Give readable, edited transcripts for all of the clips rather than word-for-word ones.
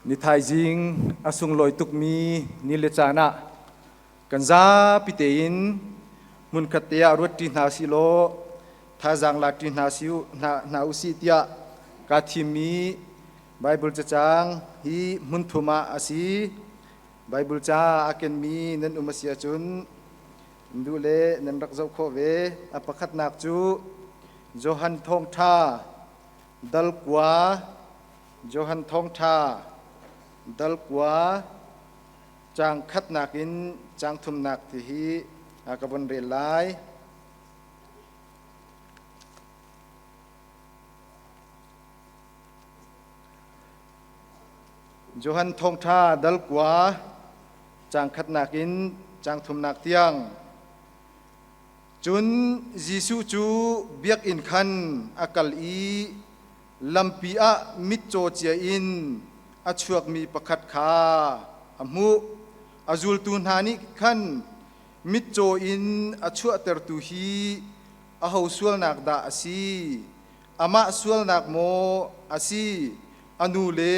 Ni thaizing a sunglawi tukmi ni le caan ah kan zapi tein hmunkhat te ah ruatṭi hna sih law thazaang lakṭi hna si hna, hna usih tiah kaa thimmi Baibal cacang hi hmun thum ah a si. Baibal ca a kenmi nan um a si ahcun duh le nan rak zoh khawh ve. A pakhatnak cu Johan Thawngṭha dal kua Johan Thawngṭha dal kua caang khatnak in caang thumnak ti hi ka von rel lai. Johan Thawngṭha dal kua caang khatnak in caang thumnak tiang. Cun Jesuh cu biakinn khan a kal i lampi ah mitcaw cia in a chuakmi pakhat kha a hmuh. A zultu hna nih khan mitcaw in a chuahtertu hi aho sualnak dah a si? Amah sualnak maw a si? A nu le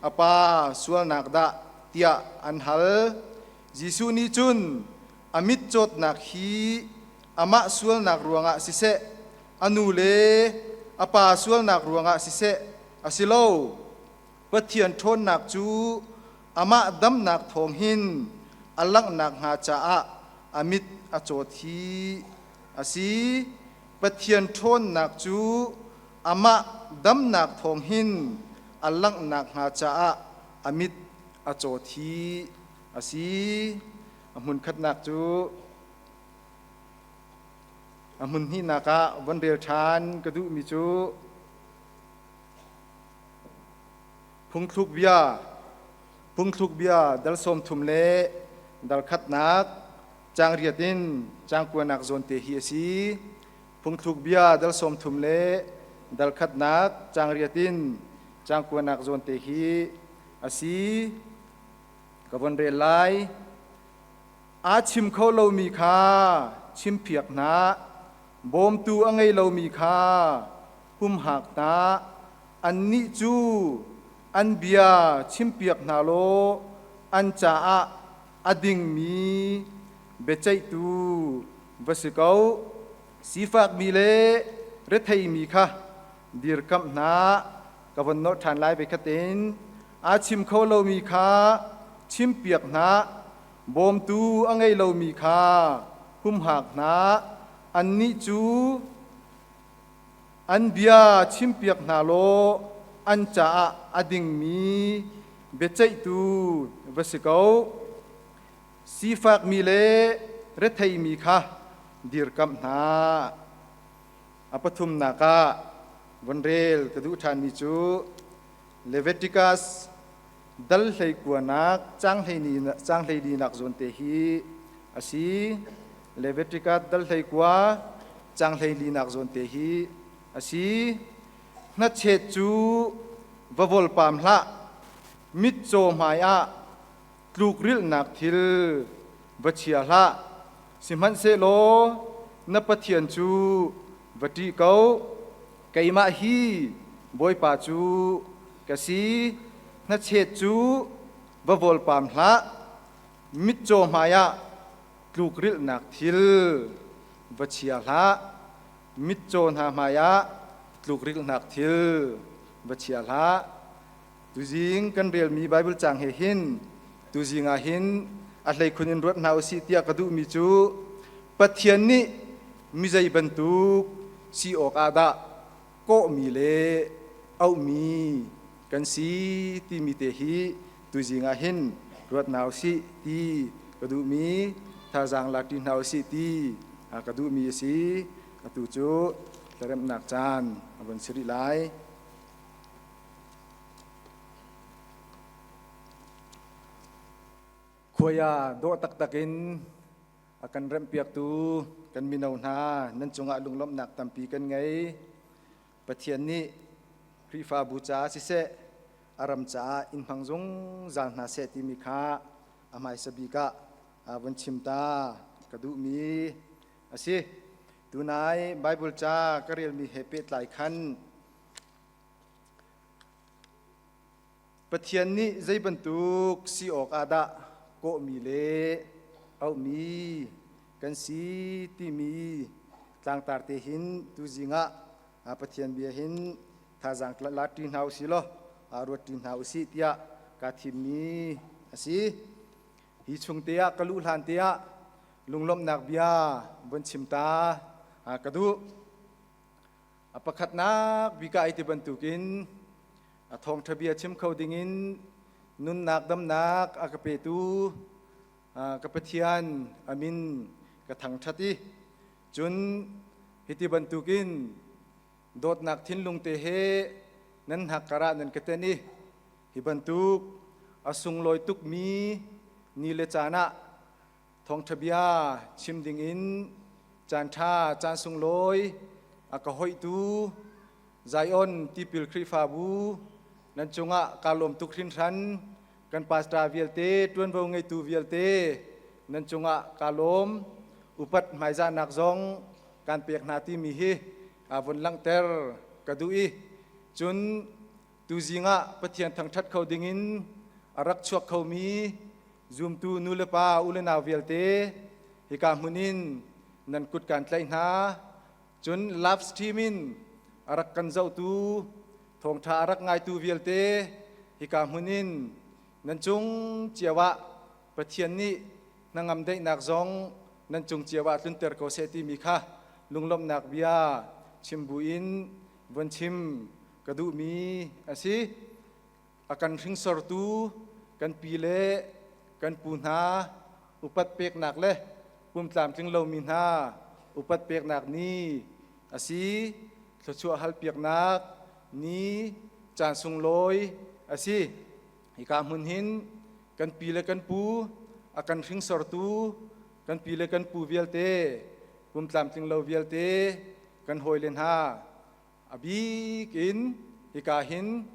a pa sualnak dah? tiah an hal. Jesuh nih cun a mitcawtnak hi amah sualnak ruangah siseh, a nu le a pa sualnak ruangah siseh a si lo. Pathian ṭhawnnak cu amah damnak thawng hin a langhnak hnga caah a mit a cawt hi a si. Pathian ṭhawnnak cu amah damnak thawng hin a langhnak hnga caah a mit a cawt hi a si. A hmun khatnak cu a hmun hnihnak ah von rel ṭhan ka duhmi cu phungthluk bia phungthluk bia dal 30 le dal khatnak caang riat in caang kuanak zawn te hi a si. Phungthluk bia dal 30 le dal khatnak caang riat in caang kuanak zawn te hi a si. Ka von rel lai. Aa chim kho lomi kha chimpiak hna, bawmtu a ngei lomi kha humhak hna. Annih cu an bia chimpiak hna law an caah a dingmi biaceihtu va si ko. Sifakmi le retheimi kha dirkamh hna. Ka von nolh ṭhan lai ve khatin. Aa chim kho lomi kha chimpiak hna, bawmtu a ngei lomi kha humhak hna. Annih cu an bia chimpiak hna law an caah a dingmi biaceihtu va si ko. Sifakmi le retheimi kha dirkamh hna. A pathumnak ah von rel ka duh ṭhanmi cu Leviticus dal hlei kuanak caang hlei linak zawn te hi a si. Leviticus dal hlei kua caang hlei linak zawn te hi a si. Hnachet cu va volpam hlah, mitcaw hmai ah tlukrilhnak thil va chia hlah. Sihmanhsehlaw na Pathian cu va ṭih ko. Keimah hi Bawipa cu ka si. Hnachet cu va vawlpam hlah. Mitcaw hmaiah tlukrilhnak thil va chia hlah. Mitcaw hna hmaiah tlukrilhnak thil va chia hlah. Tuzing kan relmi Baibal caang he hin tuzing ah hin a hleikhun in ruat hna usih tiah ka duhmi cu Pathian nih mi zei bantuk si awkah dah kawhmi le auhmi kan si timi te hi tuzing ah hin ruat hna usih ti ka duhmi thazaang lakṭi hna usih ti ka duhmi a si. Atu cu tlaremhnak caan a vun si rih lai. Khuai ah dawh taktak in a kan remhpiaktu kan mino hna nan cungah lunglawmhnak tampi kan ngei. Pathian nih Khrihfabu caah siseh, a ram caah in hmang zungzal hna seh timi kha a hmaisa bik ah vun chim ta ka duhmi a si. Tunai Bible ca ka relmi he pehtlai khan. Pathian nih zei bantuk si awk ah dah kawhmi le auhmi kan si timi tlangtar te hin tuzing ah Pathian bia hin thazaang la ṭi hna usih law ruat ṭi hna usih tiah kaa thimmi a si. Hi chung te ah ka luh hlan te ah lunglawmhnak bia von chim ta ka duh. A pakhatnak bik ah ai ti bantukin a thawngṭha bia chim kho dingin nunnak damnak a ka petu ka Pathian a min ka thangṭhat i cun hiti bantukin dawtnak thinlung te he nan hnakkar ah nan ka ten i hi bantuk a sunglawi tukmi ni le caan ah Thawngṭha bia chim dingin caanṭha caan sunglawi a ka hoihtu Zion Tipil Khrihfabu nan cungah kaa lawm tuk hringhran. Kan pastor vialte, ṭuanvo ngeitu vialte nan cungah kaa lawm. Upat hmaizahnak zong kan pek hna timi hi vun langhter ka duh i cun tuzing ah Pathian thangṭhat kho dingin a rak chuak khomi Zumtu nu le pa u le nau vialte hika hmun in nan kut kan tlaih hna. Cun live stream in a rak kan zohtu, thawngṭha a rak ngaitu vialte hika hmun in nan cung cio ah Pathian nih hnangam daihnak zong nan cung cio ah tlunter ko seh timi kha lunglawmhnak bia chim buin von chim ka duhmi a si. A kan hringsortu kan pi le kan pu hna upat peknak le pumtlamtling lomi hna upat peknak ni a si. Thluachuah halpiaknak ni caan sunglawi a si. Hika hmun hin kan pi le kan pu a kan hringsortu kan pi le kan pu vialte pumtlamtling lo vialte kan hawile hna A bik in hika hin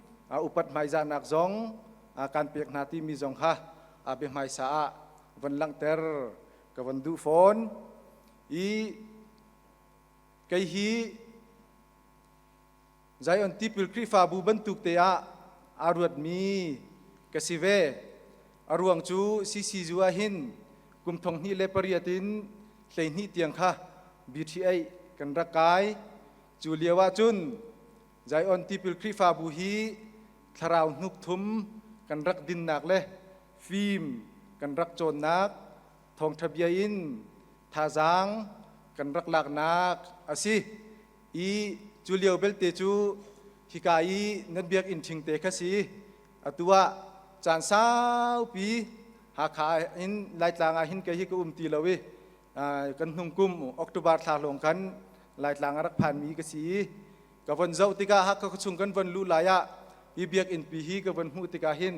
upat hmaizahnak zong kan pek hna timi zong kha biahmaisa ah von langhter ka von duh fawn. I kei hi Zion Tipil Khrihfabu bantuk te ah aa ruatmi ka si ve. A ruang cu CCU ah hin kum 2008 in 12 tiang kha BTA kan rak kai. Cu lio ahcun Zion Tipil Khrihfabu hi thlarau hnukthum kan rak dinnak le fim kan rak cawnnak thawngṭha bia in thazaang kan rak laknak a si i cu lio belte cu hika i nan biakinn ṭhingte kha si. Atu ah caan saupi Hakha in Laitlang ah hin kei hi ka um ti lo i kan hnung kum October thla lawng khan Laitlang a rak phanmi ka si i ka von zoh tikah Hakha khuachung kan von luh lai ah hi biakinn pi hi ka von hmuh tikah hin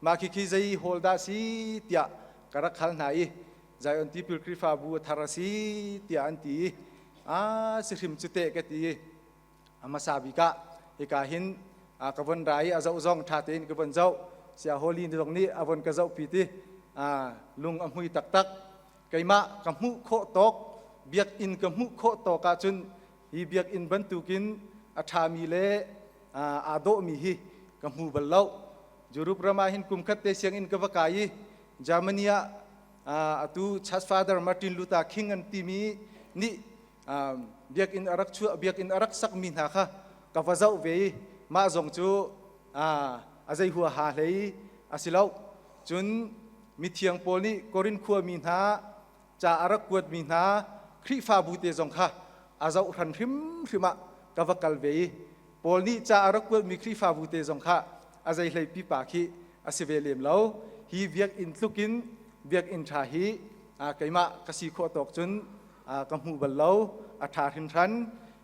mah khikhi zei hall dah si tiah ka rak hal hna i Zion Tipil Khrihfabu a thar a si tiah an ti i a si hrim cu teh ka ti i a hmasa bik ah hika hin ka von ra i a zoh zong ṭha tein ka von zoh. Sia Holy zong nih a von ka zohpi ti lung a hmui taktak. Keimah ka hmuh khawh tawk, biakinn ka hmuh khawh tawk ahcun hi biakinn bantukin a ṭhami le aa dawhmi hi ka hmu bal lo. Europe ram ah hin kum khat te sianginn ka va kai i Germany ah atu Church Father Martin Luther King an timi nih biakinn a rak chuah, biakinn a rak sakmi hna kha ka va zoh ve i mah zong cu a zei huaha hlei a si lo. Cun mithiang Paul nih Korin khuami hna ca a rak kuatmi hna Khrihfabu te zong kha a zoh hran hrimhrim ah ka va kal ve i Paul nih ca a rak kuatmi Khrihfabu te zong kha a zei hlei pipa khi a si ve lem lo. Hi biakinn tluk in biakinn ṭha hi keimah ka si khawh tawk cun ka hmu bal lo. A ṭha hringhran.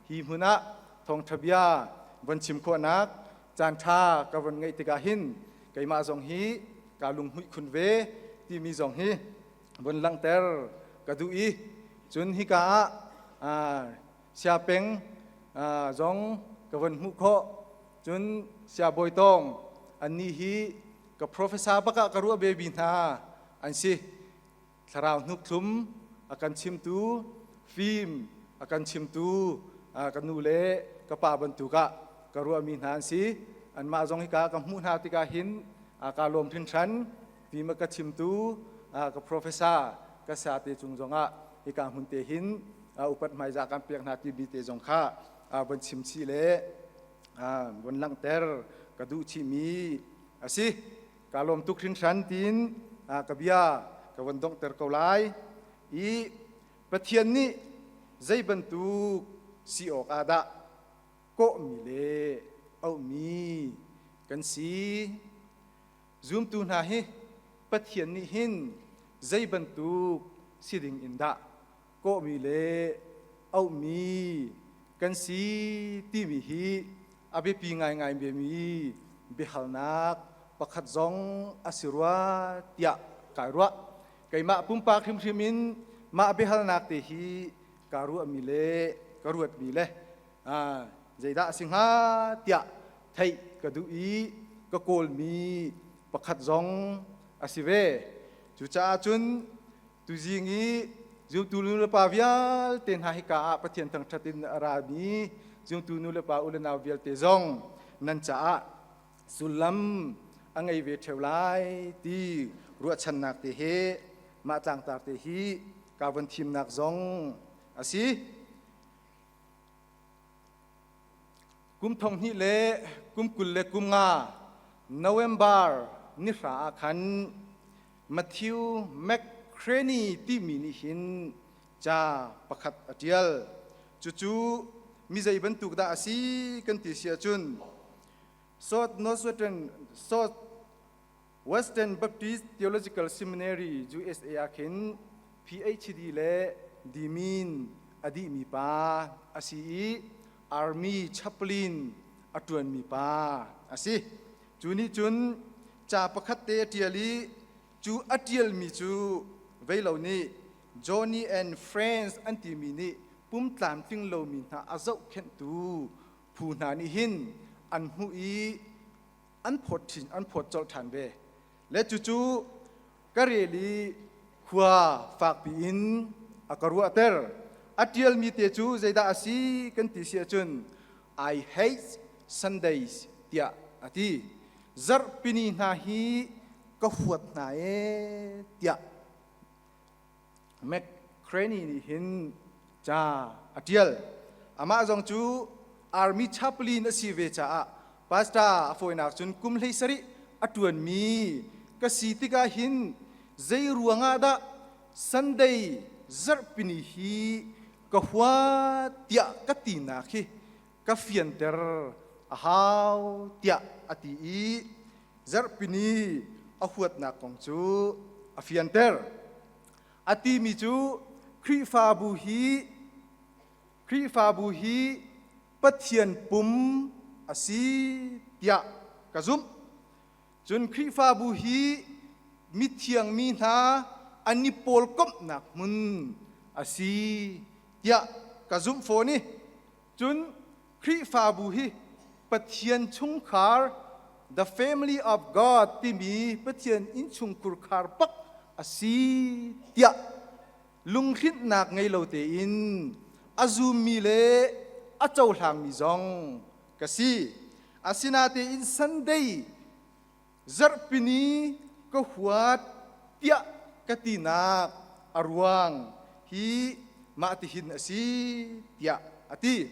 Hi hmun ah thawngṭha bia von chim khawhnak caan ṭha ka von ngeih tikah hin keimah zong hi kaa lunghmuih khun ve timi zong hi von langhter ka duh i cun hika ah siapeng zong ka von hmuh khawh. Cun siabawi tawng annih hi ka professor bak ah ka ruah ve mi hna an si. Thlarau hnukthlum a kan chimtu, fim a kan chimtu ka nu le ka pa bantuk ah ka ruahmi hna an si. Anmah zong hika ka hmuh hna tikah hin kaa lawm hringhran. Fim a ka chimtu ka professor ka sa te cung zongah hika hmun te hin upat hmaizah kan pek hna timi te zong kha von chim chih le von langhter ka duh chihmi a si. Ka lawm tuk hringhran tiin ka bia ka von donghter ko lai i Pathian nih zei bantuk si awk ah dah kawhmi le auhmi kan si? Zumtu hna hi Pathian nih hin zei bantuk si ding in dah kawhmi le auhmi kan si timi hi a biapi ngaingai mi biahalnak pakhat zong a si rua tiah kai ruah. Keimah pumpak hrimhrim in mah biahalnak te hi kaa ruahmi le ka ruatmi le zeidah a si hnga tiah theih ka duh i ka kawlmi pakhat zong a si ve. Cucaah cun tuzing i zumtu nulepa vialte hna hika ah Pathian thangṭhat in a rami zumtu nulepa u le nau vialte zong nan caah sullam a ngei ve ṭheo lai ti ruahchannak te he mah tlangtar te hi ka von thimnak zong a si. Kum thong hnih le kum 25 November ni hra ah khan Matthew McCraney timi nih hin ca pakhat a ṭial. Cucu mi zei bantuk dah a si kan ti si ahcun South Northwestern South Western Baptist Theological Seminary USA ah khin PhD le DMin a dihmi pa a si i Army chaplain a ṭuanmi pa a si. Cu nih cun ca pakhat te a ṭial i cu a ṭialmi cu veilo nih Johnny and Friends an timi nih pum tlamtling lomi hna a zohkhenhtu phu hna nih hin an hmuh i an phawt ṭhin an phawt colh ṭhan ve le cucu ka rel i khua fakpi in a ka ruahter. A ṭialmi te cu zeidah a si kan ti si ahcun "I hate Sundays" tiah a ti. Zarhpini hna hi ka huat hna ee tiah McCraney nih hin ca a ṭial. Amah zong cu Army chaplain a si ve caah pastor a fawinak cun kum 17 a ṭuanmi ka si tikah hin zei ruangah dah Sunday zarhpini hi ka hua tiah ka tinak hi ka fianter a hau tiah a ti i zarhpini a huatnak kong cu a fianter. A timi cu Khrihfabu hi Pathian pum a si tiah ka zumh. Cun Khrihfabu hi mithiang mi hna an i pawlkomhnak hmun a si tiah ka zumh fawn i cun Khrihfabu hi Pathian chungkhar, the family of God timi Pathian innchungkhur khar bak a si tiah lunghrinhnak ngei lo tein a zummi le a cohlangmi zong ka si. Asinatein Sunday zarhpini ka huat tiah ka tinak a ruang hi mah tihin a si tiah a ti.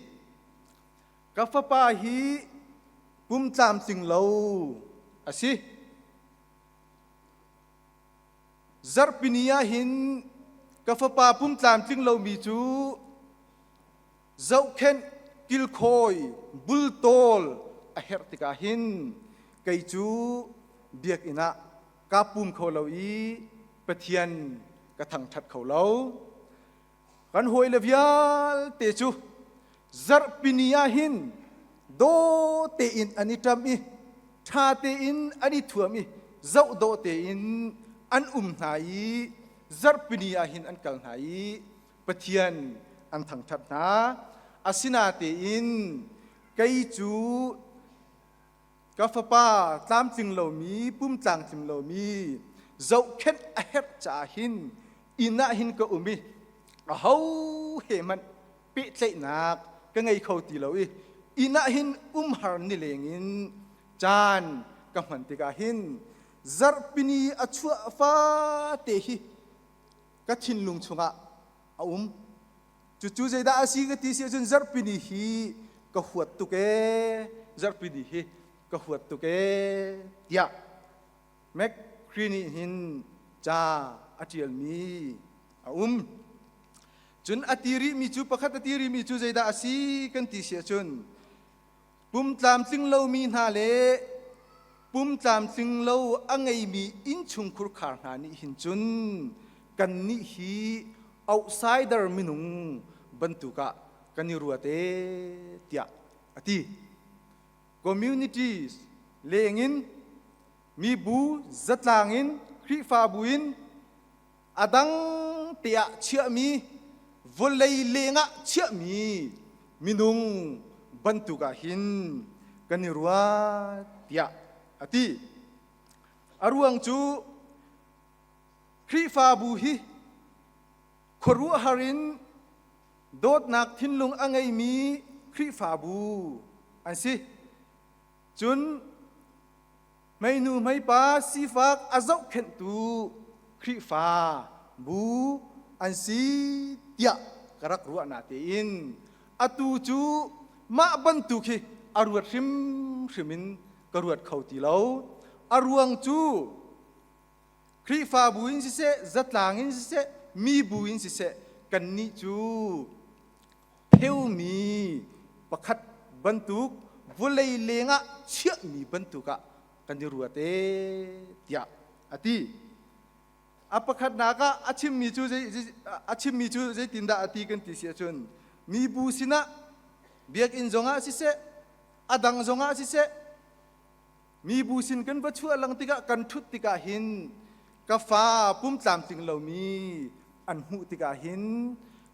Ka fapa hi pum tlamtling lo a si. Zarhpini ah hin ka fapa pum tlamtling lomi cu zohkhenh kilkhawi bultawl a herh tikah hin kei cu biakinn ah kaa pum kho lo i Pathian ka thangṭhat kho lo. Kan hawile vialte cu zarhpini ah hin daw tein an i ṭam i ṭha tein an i thuam i zoh dawh tein an um hna i zarhpini ah hin an kal hna i Pathian an thangṭhat hna. Asinatein kei cu ka fapa tlamtling lomi, pum tlangtling lomi zohkhenh a herh caah hin inn ah hin ka um i aho he hmanh pehtlaihnak ka ngei kho ti lo i inn ah hin umhar nileng in Caan ka hman tikah hin zarhpini a chuah fate hi ka thinlung chungah a um. Cucu zeidah a si ka ti si ahcun zarhpini hi ka huat tuk ee, zarhpini hi ka huat tuk ee tiah McCree nih hin ca a ṭialmi a um. Cun a ti rihmi cu pakhat a ti rihmi cu zeidah a si kan ti si ahcun pum tlamtling lomi hna le pum tlamtling lo a ngeimi innchungkhur khar hna nih hin cun kannih hi outsider minung bantuk ah kan i ruat ee tiah a ti. Communities lengin mibu zatlang in Khrihfabu in a dang te ah chiahmi vawlei lengah chiahmi minung bantuk ah hin kan i ruat tiah a ti. A ruang cu Khrihfabu hi khuaruahhar in dawtnak thinlung a ngeimi Khrihfabu an si. Cun hmeinu hmeipa sifak a zohkhenhtu Khrihfa bu an si tiah ka rak ruah natein atu cu mah bantuk hi a ruat hrimhrim in ka ruat kho ti lo. A ruang cu Khrihfabu in siseh, zatlang in siseh, mibu in siseh, kannih cu pheumi pakhat bantuk vawlei lengah chiahmi bantuk ah kan i ruat ee tiah a ti. A pakhatnak ah a chimmi cu a chimmi cu zeitindah a ti kan ti si ahcun mibu sinah biakinn zongah siseh a dang zongah siseh mibu sin kan va chuah lang tikah kan ṭhut tikah hin ka fa pum tlamtling lomi an hmuh tikah hin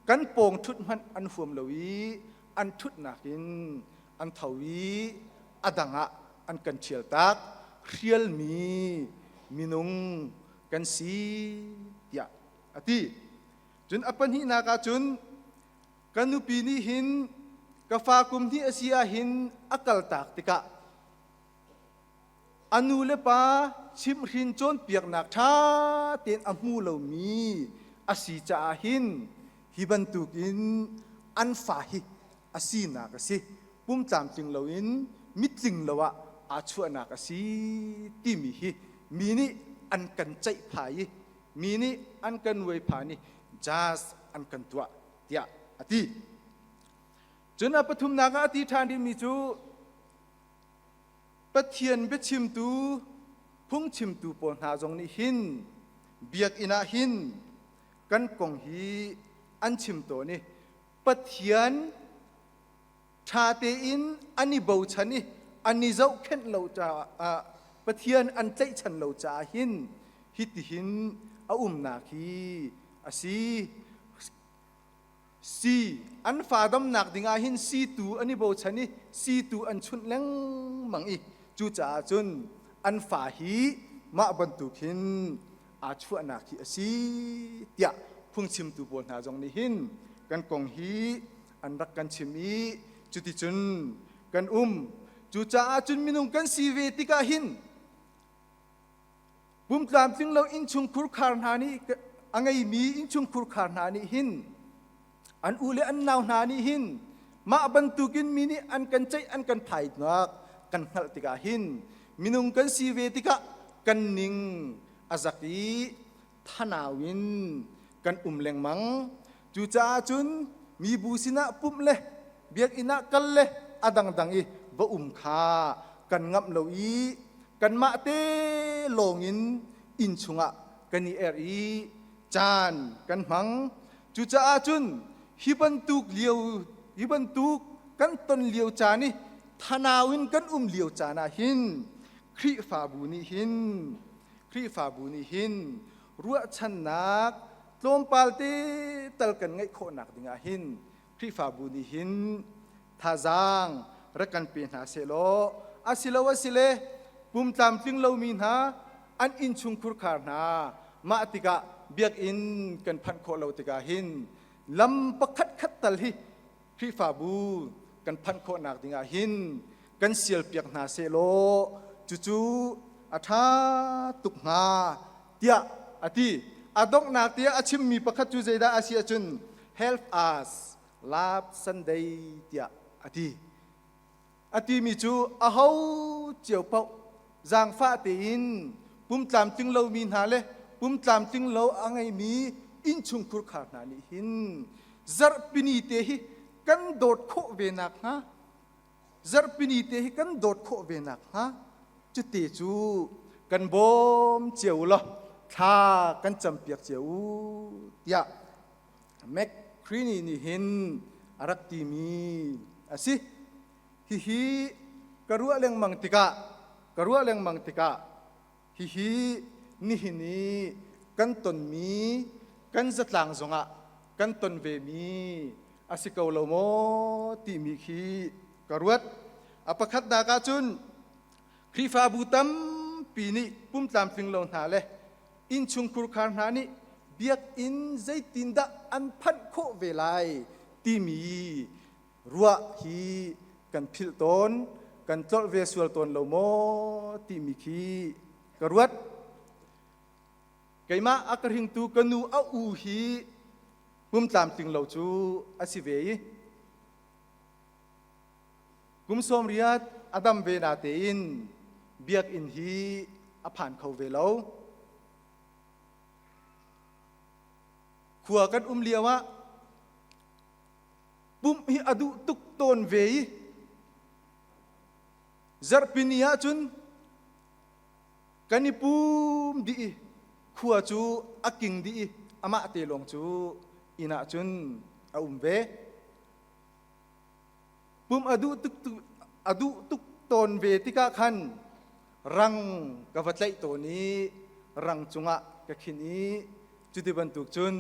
kan pawng ṭhut hmanh an huam lo i an ṭhutnak in an tho i a dang ah an kan ṭhial tak hrialmi minung kan si tiah a ti. Cun a pahnihnak ah cun ka nupi nih hin ka fa kum hnih a si ah hin a kaltak tikah a nu le pa chimhhrin cawnpiaknak ṭha tein a hmu lomi a si caah hin hi bantukin an fa hi a sinak a si pum tlamtling loin mitling lo ah aa chuahnak a si timi hi mi nih an kan ceihphai i mi nih an kan uaiphan i jazz an kan tuah tiah a ti. Cun a pathumnak ah a ti ṭhan rihmi cu Pathian biachimtu phungchimtu pawl hna zong nih hin biakinn ah hin kan kong hi an chim tawn i Pathian ṭha tein an i bochan i an i zohkhenh lo caah Pathian an tlaihchan lo caah hin hitihin a umnak hi a si. Si an fa damnak dingah hin siitu an i bochan i siitu an chunh lengmang i cucaah cun an fa hi mah bantuk hin aa chuahnak hi a si tiah phungchimtu pawl hna zong nih hin kan kong hi an rak kan chim i cuticun kan um. Cucaah cun minung kan si ve tikah hin Pumtlamtling lo innchungkhur khar hna nih a ngeimi innchungkhur khar hna nih hin an u le an nau hna nih hin mah bantukin mi nih an kan ceih an kan phainak kan hngalh tikah hin minung kan si ve tikah kan ning a zak i thanau in kan um lengmang. Cucaah cun mibu sinah pumh le biakinn ah kal le a dangdang i va um kha kan ngamh lo i kanmah te lawngin inn chungah kan i erh i caan kan hmang. Cucaah cun hi bantuk lio hi bantuk kan ton lio caan i thanau in kan um lio caan ah hin Khrihfabu nih hin Khrihfabu nih hin ruahchannak tlawmpal te tal kan ngeih khawhnak dingah hin Khrihfabu nih hin thazaang rak kan pe hna sehlaw asilo asile pum tlamtling lomi hna an innchungkhur khar hna mah tikah biakinn kan phanh khawh lo tikah hin lam pakhat khat tal hi Khrihfabu kan phanh khawhnak dingah hin kan sialpiak hna sehlaw cucu a ṭha tuk hnga tiah a ti. A donghnak tiah a chimmi pakhat cu zeidah a si ahcun help us love Sunday tiah a ti. A timi cu aho cio paoh zaangfah tein pumtlamtling lomi hna le pumtlamtling lo a ngeimi innchungkhur khar hna nih hin zarhpini te hi kan dawt khawh ve nakhnga zarhpini te hi kan dawt khawh ve nakhnga cute cu kan bawm cio u law thla kan campiak cio u tiah McCreany nih hin a rak timi a si. Hihi ka ruah lengmang tikah ka ruah lengmang tikah hihi nihin i kan tonmi kan zatlang zongah kan ton vemi a si ko lo maw timi khi ka ruat. A pakhatnak ahcun Khrihfabu tampi nih pumtlamtling lo hna le innchungkhur khar hna nih biakinn zeitindah an phanh khawh ve lai timi ruah hi kan philh tawn, kan tlolh ve sual tawn lo maw timi khi ka ruat. Keimah a ka hringtu ka nu a u hi pumtlamtling lo cu a si ve i kum 80 a dam ve na tein biakinn hi a phan kho ve lo. Khua kan um lio ah pumh hi a duh tuk tawn ve i zarhpini ah cun kan i pum dih i khua cu a king dih i amah te lawng cu inn ah cun a um ve. Pum a duh tuk a duh tuk tawn ve tikah khan rang ka va tlaih tawn i rang cungah ka khin i cuti bantuk cun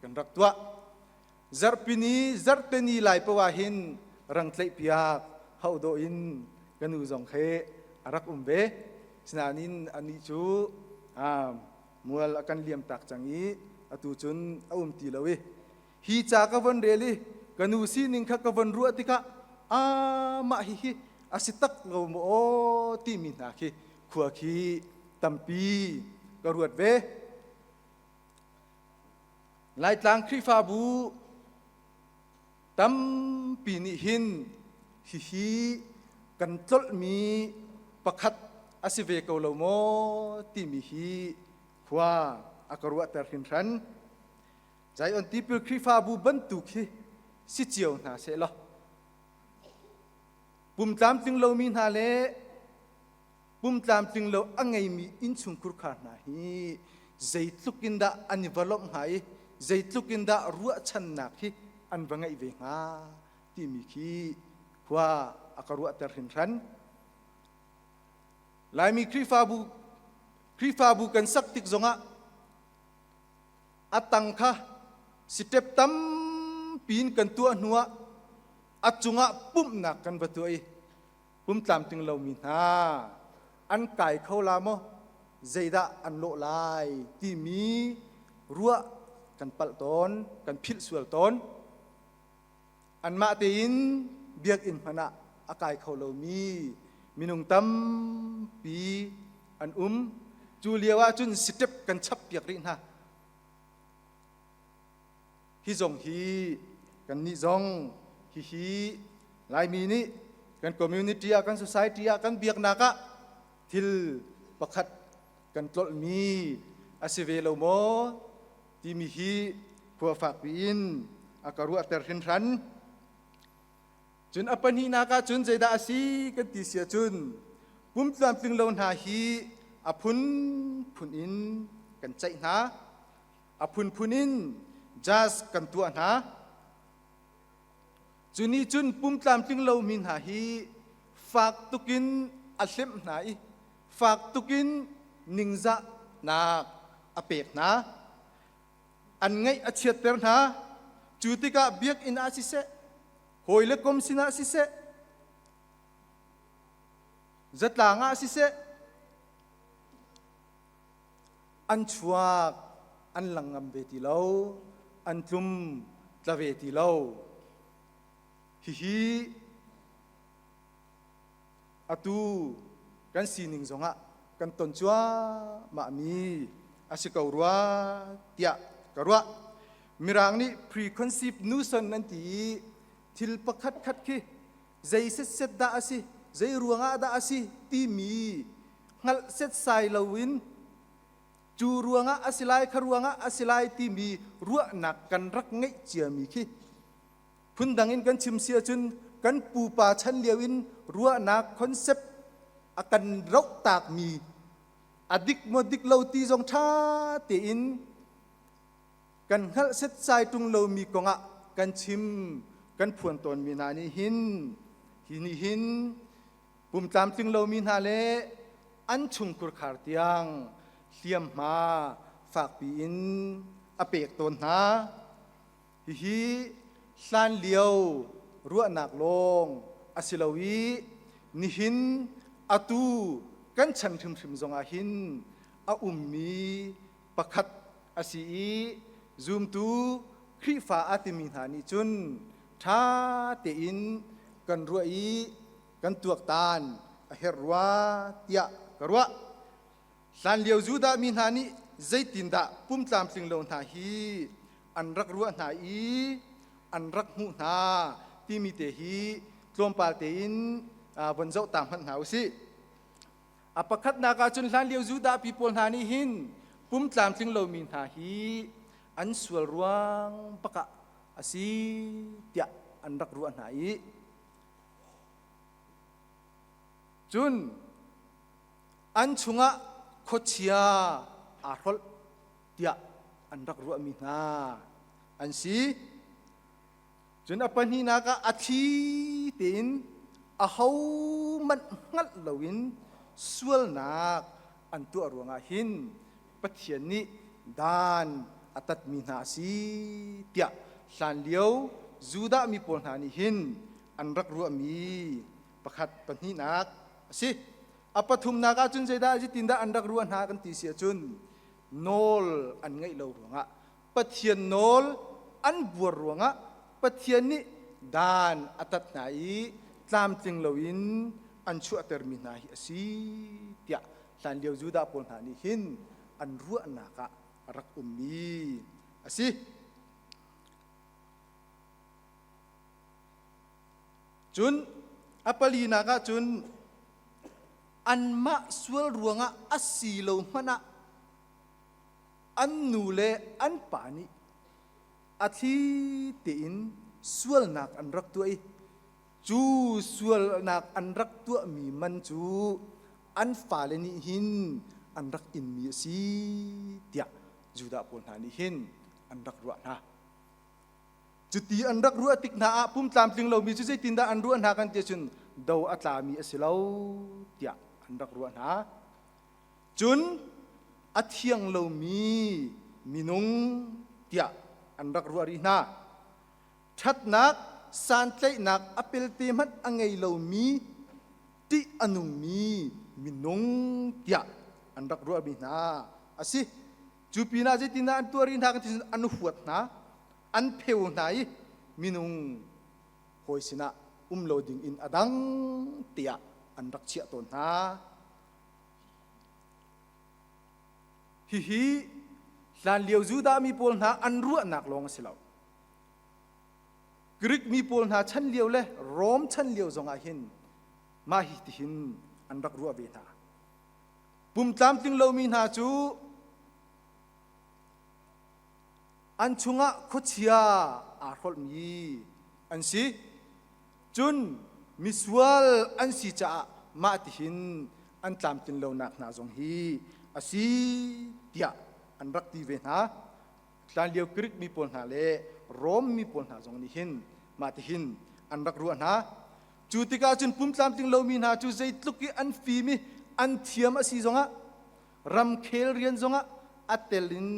kan rak tuah. Zarhpini zarhteni lai paoh ah hin rang tlaihpiak hauh dawh in ka nu zong he a rak um ve. Sinain anih cu mual a kan liam tak cang i atu cun a um ti lo i Hi ca ka von rel i ka nu sining kha ka von ruah tikah amah hihi a si tak lo maw aw timi hna khi khua khi tampi ka ruat ve. Laitlang Khrihfabu tampi nih hin hihi kan tlolhmi pakhat a si ve ko lo maw timi hi khua a ka ruahter hringhran. Zion Tipil Khrihfabu bantuk hi si cio hna sehlaw pum tlamtling lomi hna le pum tlamtling lo a ngeimi innchungkhur khar hna hi zeitluk in dah an i va lawmh hnga i zeitluk in dah ruahchannak hi an va ngeih ve hnga timi khi khua a ka ruahter hringhran. Laimi Khrihfabu Khrihfabu kan sak tik zongah A tang kha step tampi in kan tuah hnuah a cungah pumhnak kan va tuah i pum tlamtling lomi hna an kai kho la maw zeidah an lawh lai timi ruah kan palh tawn kan philh sual tawn anmah tein biakinn hmanh ah a kai kho lomi minung tampi an um cu lio ah cun step kan chap piak rih hna hi zong hi kannih zong hihi Laimi nih kan community ah kan society ah kan biaknak ah thil pakhat kan tlolhmi a si ve lo maw timi hi khua fakpi in a ka ruahter hrinhran. Cun a pahnihnak ah cun zeidah a si kan ti si ahcun pum tlamtling lo hna hi a phunphun in kan ceih hna, a phunphun in jazz kan tuah hna. Cu nih cun pum tlamtling lomi hna hi fak tukin a hlemh hna i fak tukin ningzahnak a pek hna. An ngaih a chiatter hna. Cu tikah biakinn ah siseh, hawi le kom sinah siseh, zatlang ah siseh, an chuak an lang ngam ve ti lo, an tlum tla ve ti lo. Hihi Atu kan sining zongah kan ton cuahmah mi a si ko rua tiah ka ruah. Mirang nih preconceived notion an ti i thil pakhat khat khi zei setset dah a si, zei ruangah dah a si timi hngalh setsai loin cu ruangah a si lai kha ruangah a si lai timi ruahnak kan rak ngeih ciami khi Phundang in kan chim si ahcun kan pupa chan lio in ruahnak concept a kan rohtakmi a dik maw dik lo ti zong ṭha tein kan hngalh setsai ṭung lomi kongah kan chim kan phuan tawnmi hna nih hin hi nih hin pum tlamtling lomi hna le an chungkhur khar tiang hliamhma fakpi in a pek tawn hna. Hihi hlanlio ruahnak lawng a si lo i nihin atu kan chan hrimhrim zongah hin a ummi pakhat a si i zumtu Khrihfa a timi hna nih cun ṭha tein kan ruah i kan tuaktan a herh rua tiah ka ruah. Hlanlio Judah mi hna nih zeitindah pum tlamtling lo hna hi an rak ruah hna i an rak hmuh hna timi te hi tlawmpal tein von zoh ta hmanh hna u sih. A pakhatnak ah cun hlanlio Judah pi pawl hna nih hin pum tlamtling lomi hna hi an sual ruang bak ah a si tiah an rak ruah hna i cun an chungah khuachia aa hrolh tiah an rak ruahmi hna an si. Cun a pahnihnak ah a thli tein ahohmanh hngalh loin sualnak an tuah ruangah hin Pathian nih dan a tatmi hna a si tiah hlanlio Judah mi pawl hna nih hin an rak ruahmi pakhat pahnihnak a si. A pathumnak ahcun zeidah zeitindah an rak ruah hna kan ti si ahcun nawl an ngeih lo ruangah Pathian nawl an buar ruangah Pathian nih dan a tat hna i tlamtling loin an chuahtermi hna hi a si tiah hlanlio Judah pawl hna nih hin an ruahnak ah a rak ummi a si. Cun a palinak ah cun anmah sual ruangah a si lo hmanh ah an nu le an pa nih a thli tein sualnak an rak tuah i cu sualnak an rak tuahmi man cu an fale nih hin an rak inmi a si tiah Judah pawl hna nih hin an rak ruah hna. Cuti an rak ruah tik hna ah pum tlamtling lomi cu zeitindah an ruah hna kan ti ahcun do a tlami a si lo tiah an rak ruah hna. Cun a thiang lomi minung tiah an rak ruah rih hna. Ṭhatnak, santlaihnak a pelte hmanh a ngei lomi, ṭih a nungmi minung tiah an rak ruahmi hna a si. Cu pinah zeitindah an tuah rih hna kan ti an huat hna, an pheu hna i minung hawi sinah um lo ding in a dang tiah an rak chiah tawn hna. Hihi hlanlio Judah mi pawl hna an ruahnak lawng a si lo. Greek mi pawl hna chan lio le Rom chan lio zongah hin mah hi tihin an rak ruah ve hna. Pum tlamtling lomi hna cu an chungah khuachia aa hrolhmi an si. Cun misual an si caah mah tihin an tlamtlin lonak hna zong hi a si tiah an rak ti ve hna. Hlanlio Greek mi pawl hna le Rom mi pawl hna zong nih hin mah tihin an rak ruah hna. Cu tikah cun pum tlamtling lomi hna cu zeitluk i an fim i an thiam a si zongah ramkhel rian zongah a tel in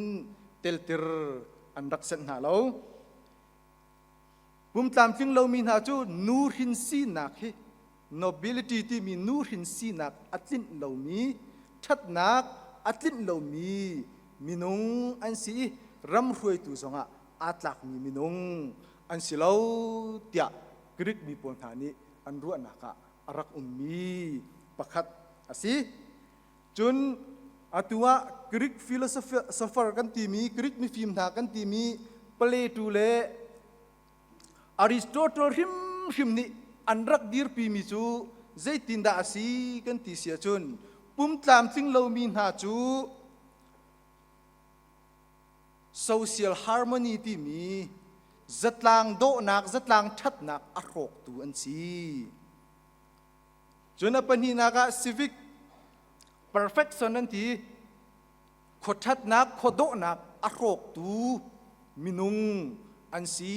teltir an rak senh hna lo. Pum tlamtling lomi hna cu nuhrin sinak hi nobility timi nuhrin sinak a tlinh lomi ṭhatnak a tlinh lomi minung an si i ram hruaitu zongah aa tlakmi minung an si lo tiah Greek mi pawl hna nih an ruahnak ah a. a rak ummi pakhat a si. Cun atu ah Greek philosopher kan timi, Greek mifim hna kan timi Plato le Aristotle hrimhrim nih an rak dirpimi cu zeitindah a si kan ti si ahcun pum tlamtling lomi hna cu social harmony timi zatlang dawhnak, zatlang ṭhatnak a hrawktu an si. Cun a pahnihnak ah civic perfection an ti. Khuaṭhatnak, khuadawhnak a hrawktu minung an si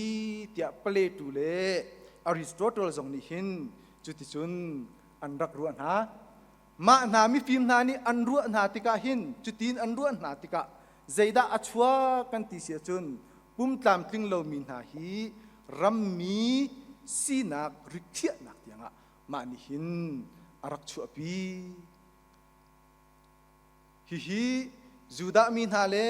tiah Plato le Aristotle zong nih hin cuticun an rak ruah hna. Mah hna mifim hna nih an ruah hna tikah hin cutin an ruah hna tikah zeidah a chuak kan ti si ahcun pum tlamtling lomi hna hi rammi sinak rikhiahnak tiangah mah nih hin a rak chuahpi. Hihi Judah mi hna le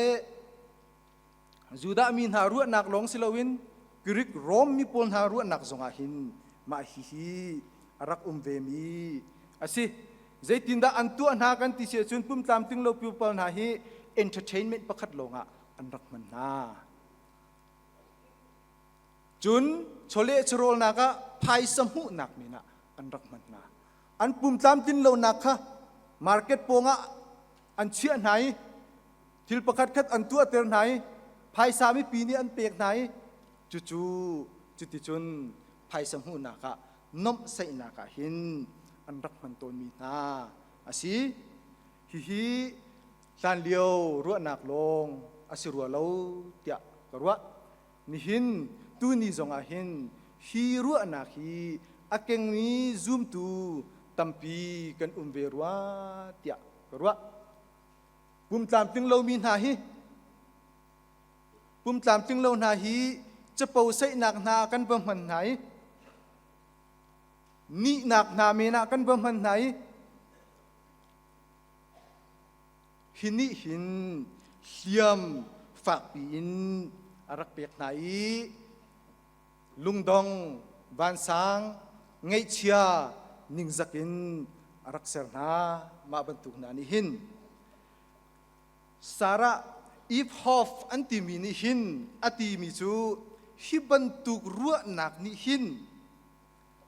Judah mi hna ruahnak lawng si loin Greek Rom mi pawl hna ruahnak zongah hin mah hihi a rak um vemi a si. Zeitindah an tuah hna kan ti si ahcun pum tlamtling lo pawl hna hi entertainment pakhat lawngah an rak hman hna. Cun chawleh chawhrawlnak ah phaisa hmuhnak men ah an rak hman hna. An pum tlamtlin lonak kha market pawngah an chiah hna i thil pakhat khat an tuahter hna i phaisa mipi nih an pek hna i cucu cuticun phaisa hmuhnak ah nomhsaihnak ah hin an rak hman tawnmi hna a si. Hihi hlanlio ruahnak lawng a si rua lo tiah ka ruah. Nihin tuni zongah hin hi ruahnak hi a kengmi zumtu tampi kan um ve rua tiah ka ruah. Pum tlamtling lomi hna hi pum tlamtling lo hna hi capo saihnak hna kan va hman hna i nihnak hna men ah kan va hman hna i Hi nih hin hliam fakpi in a rak pek hna i lungdong, vansang, ngaihchia, ningzak in a rak ser hna. Mah bantuk hna nih hin Sarah Eve Hoff an timi nih hin a timi cu hi bantuk ruahnak nih hin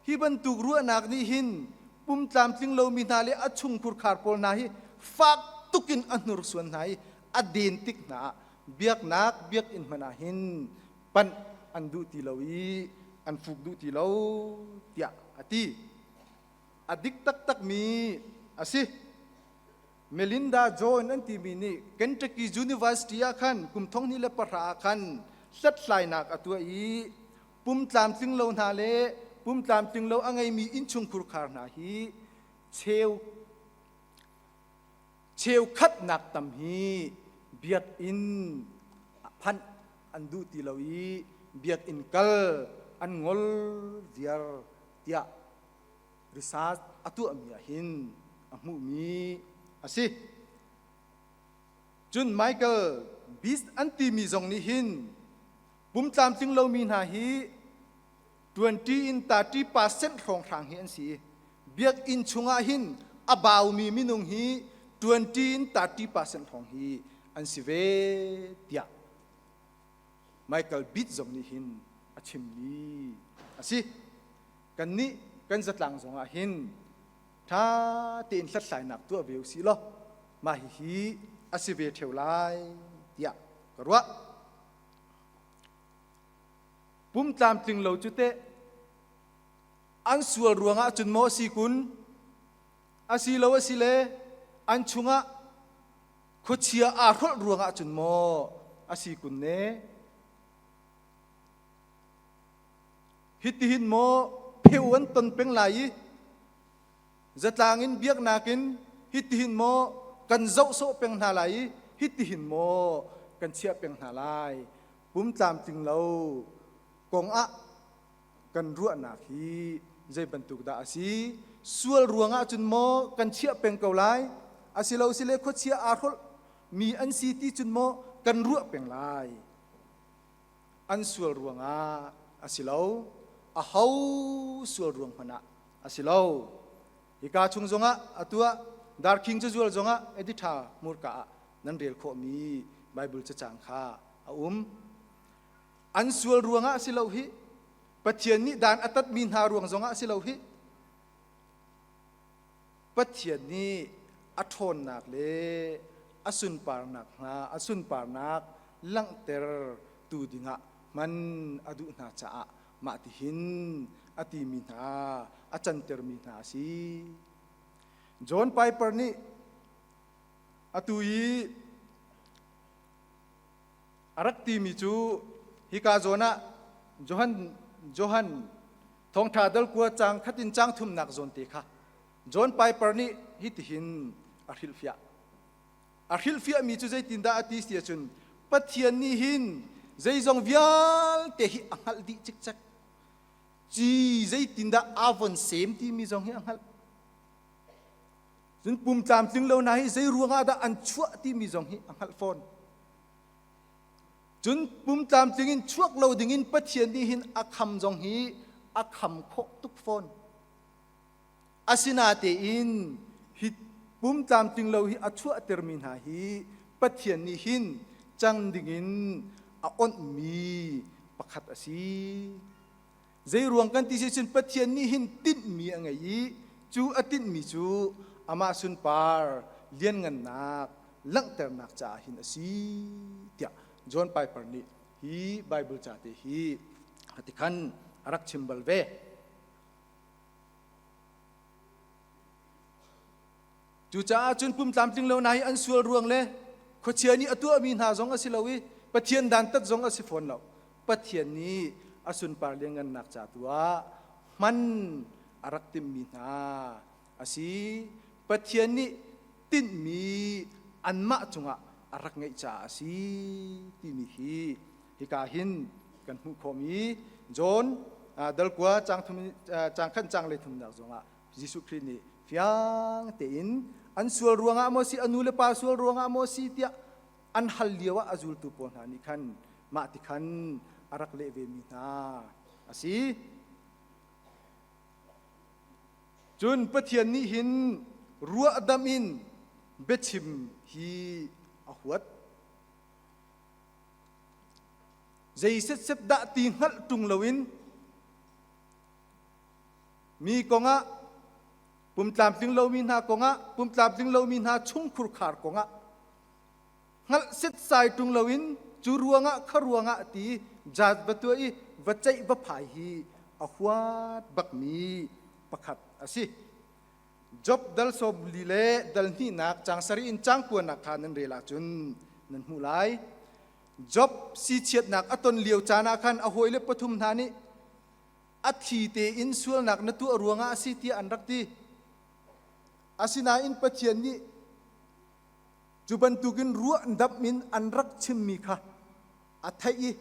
Hi bantuk ruahnak nih hin pum tlamtling lomi hna le a chungkhur khar pawl hna hi fak tukin a hnursuan hna i a den tik hna ah biaknak biakinn hmanh ah hin panh an duh ti lo i an fuk duh ti lo tiah a ti. A dik taktakmi a si. Melinda Join an timi nih Kentucky University ah khan kum 2010 ah khan hlathlainak a tuah i pum tlamtling lo hna le pum tlamtling lo a ngeimi innchungkhur khar hna hi cheu cheukhatnak tam hi biakinn phanh an duh ti lo i biakinn kal an ngol viar tiah research a tuahmi ah hin a hmuhmi a si. Cun Michael Beast an timi zong nih hin pum tlamtling lomi hna hi 20 in 30% hrawnghrang hi an si. Biakinn chungah hin a baumi minung hi 20 in 30% hrawng hi an si ve tiah Michael Beat zong nih hin a chimmi a si. Kannih kan zatlang zongah hin ṭha tein hlathlainak tuah ve usih law mah hihi a si ve ṭheo lai tiah ka ruah. Pum tlamtling lo cu teh an sual ruangah cun maw a si kun? Asilo a si le an chungah khuachia aa hrolh ruangah cun maw a si kun ne? Hitihin maw pheu an ton peng lai i zatlang in biaknak in hitihin maw kan zoh sawh peng hna lai i hitihin maw kan chiah peng hna lai? Pum tlamtling lo kong ah kan ruahnak hi zei bantuk dah a si? Sual ruangah cun maw kan chiah peng ko lai? Asilo sile khuachia aa hrolh mi an si ti cun maw kan ruah peng lai? An sual ruangah a si lo. Aho sual ruang hmanh ah a si lo. Hika chung zongah atu ah Darkhing cazual zongah editha hmurka ah nan rel khawhmi Bible cacang kha a um. An sual ruangah si lo hi Pathian nih dan a tatmi hna ruang zongah si lo hi Pathian nih a ṭhawnnak le a sunparnak hna a sunparnak langhter tu dingah hman a duh hna caah mah tihin a timi hna a cantermi hna a si. John Piper nih atu i a rak timi cu hika zawn ah Johan Johan thawngṭha dal kua caang khat in caang thumnak zawn te kha John Piper nih hitihin a hrilhfiah. A hrilhfiahmi cu zeitindah a ti si ahcun Pathian nih hin zeizong vialte hi a hngalh dih cikcek. Ci zeitindah aa von sem timi zong hi a hngalh. Cun pum tlamtling lo hna hi zei ruangah dah an chuah timi zong hi a hngalh fawn. Cun pum tlamtling in chuak lo dingin Pathian nih hin a kham zong hi a kham khawh tuk fawn. Asinatein hi pum tlamtling lo hi a chuahtermi hna hi Pathian nih hin cang dingin a onhmi pakhat a si. Zei ruang kan ti si cun Pathian nih hin tinhmi a ngei i cu a tinhmi cu amah sunpar lianngannak langhternak caah hin a si tiah John Piper nih hi Bible ca te hi tikhan a rak chim bal ve. Cucaah cun pum tlamtling lo hna hi an sual ruang le khuachia nih a tuahmi hna zong a si lo i Pathian dantat zong a si fawn lo. Pathian nih a sunpar lianngannak ca tu ah hman a rak timhmi hna a si. Pathian nih tinhmi anmah cungah a rak ngeih caah a si timi hi hika hin kan hmuh khawhmi John dalkua caang thum caang khan caang le thumnak zongah Jesuh Khrih nih fiang tein an sual ruangah maw si a nu le pa sual ruangah maw si tiah an hal lio ah a zultu pawl hna nih khan mah ti khan a rak leh ve mi hna a si. Cun Pathian nih hin ruahdam in biachim hi a huat. Zei setset dah ti hngalh ṭung loin Mi kongah pumtlamtling lomi hna kongah pumtlamtling lomi hna chungkhur khar kongah hngalh setsai ṭung loin cu ruangah kha ruangah ti judge va tuah i va ceih va phai hi a huat bakmi pakhat a si. Job dal 40 le dal hnihnak caang sarih in caang kuanak kha nan rel ahcun nan hmuh lai. Job sichiatnak a ton lio caan ah khan a hawile pathum hna nih a thi tein sualnak na tuah ruangah a si tiah an rak ti. Asinain Pathian nih cu bantukin ruahdamh in an rak chimmi kha a theih i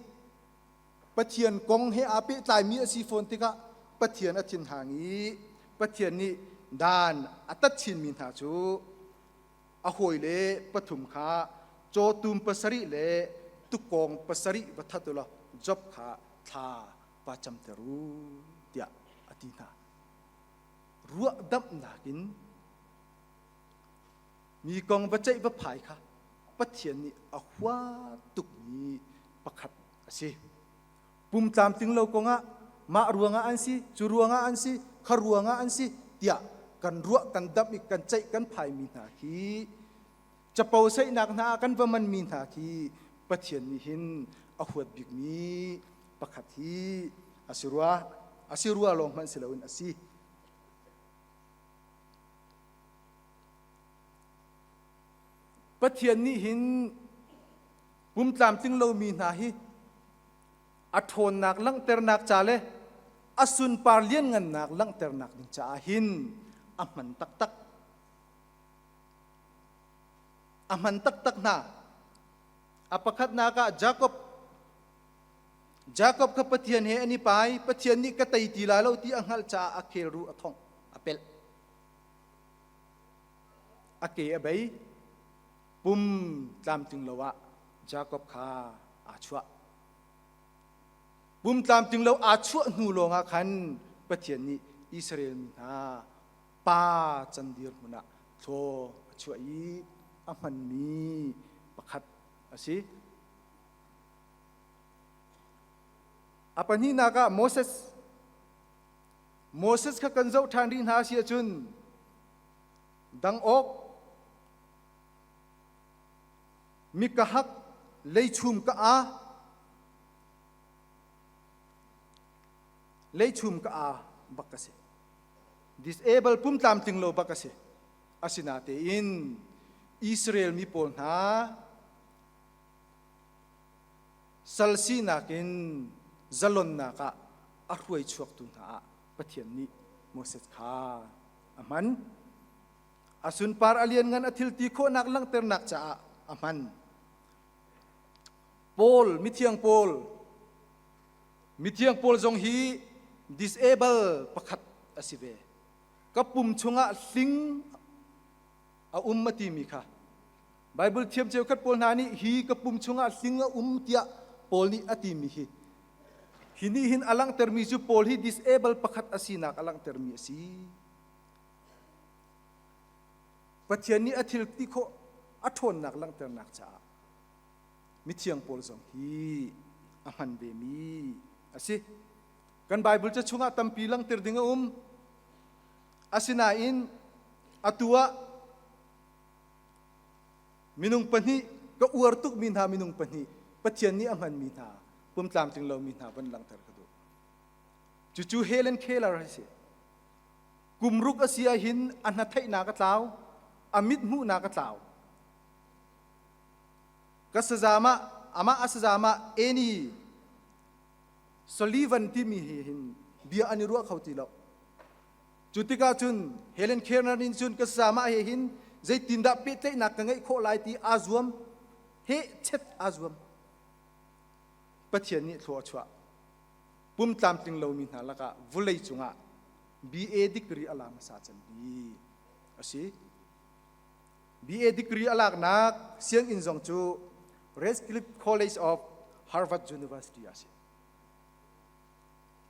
Pathian kong he aa pehtlaimi a si fawn tikah Pathian a thinhang i Pathian nih dan a tat chinmi hna cu a hawile pathum kha cawtum pasarih le tukkawng pasarih va that u law Job kha thla va camter u tiah a ti hna. Ruahdamhnak in mi kong va ceih va phai kha Pathian nih a hua tukmi pakhat a si. Pum tlamtling lo kongah mah ruangah an si, cu ruangah an si, kha ruangah an si tiah kan ruah kan damh i kan ceih kan phaimi hna khi capo saihnak hna ah kan va manmi hna khi Pathian nih hin a huat bikmi pakhat hi a si rua a si rua lawng hmanh si loin a si. Pathian nih hin pum tlamtling lomi hna hi a ṭhawnnak langhternak ca le a sunpar lianngannak langhternak ding caah hin a hman taktak. A hman taktak hna. A pakhatnak ah Jakob Jakob kha Pathian he an i pai, Pathian nih ka tei ti lai lo ti a hngalh caah a khelruh a thongh, a pelh. A ke a bei, pum tlamtling lo ah Jakob kha aa chuah. Pum tlamtling lo aa chuah hnu lawngah khan Pathian nih Israel mi hna Pa can dirhmun ah thlaw a chuah i a hmanmi pakhat a si. A pahnihnak ah Moses. Moses kha kan zoh ṭhan rih hna si ahcun dang awk mi ka hak leichum ka a leichum ka a bak ka si. Disable pum tlamtling lo bak a si. Asinatein Israel mi pawl hna sal sinak in zalonnak ah a hruai chuaktu hna ah Pathian nih Moses kha a hman. A sunpar a lianngan a thil ti khawhnak langhternak caah a hman. Paul, mithiang Paul, mithiang Paul zong hi disable pakhat a si ve. Ka pum chungah hling a um a timi kha Bible thiam cheukhat pawl hna nih hi ka pum chungah hling a um tiah Paul nih a timi hi hi nih hin a langhtermi cu Paul hi disable pakhat a sinak a langhtermi a si. Pathian nih a thil ti khawh a ṭhawnnak langhternak caah mithiang Paul zong hi a hman vemi a si. Kan Bible ca chungah tampi langhter ding a um. Asinain atu ah minung pahnih ka uar tukmi hna minung pahnih Pathian nih a hmanmi hna pum tlamtling lomi hna van langhter ka duh. Cucu Helen Keller a si. Kum ruk a si ahhin a hnatheihnak a tlau, a mit hmuhnak a tlau. Ka sazamah amah a sazamah Annie Sullivan timi hi hin bia an i ruah kho ti lo. Cu tikah cun Helen Keller nih cun ka sazamah he hin zeitindah pehtlaihnak ka ngeih khawh lai ti aa zuam, he chet aa zuam. Pathian nih thlua a chuah. Pum tlamtling lomi hna lakah vulei cungah BA degree a la hmasa cem bi a si. BA degree a laknak sianginn zong cu Radcliffe College of Harvard University a si.